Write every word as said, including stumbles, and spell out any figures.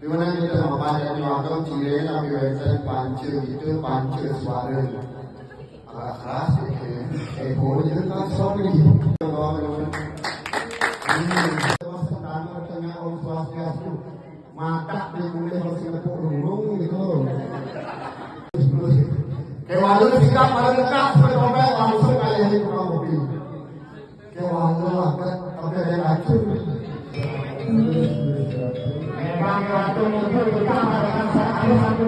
Di mana kita mau pada nyuakam cilen, tapi wenten panca itu, panca suara. Agak keras gitu ya. Eh, boleh juga kan, sorry. Hmm. Terus pertama tengah Om Swastiastu. Matak dia boleh masih nepuk dulu gitu. Terus, terus. Kayak walau sikap pada dekat, sampai langsung kayak ini tukang kopi. Kayak walau lah, kan, tapi ada yang racun. Memang racun itu kita harus, harus satu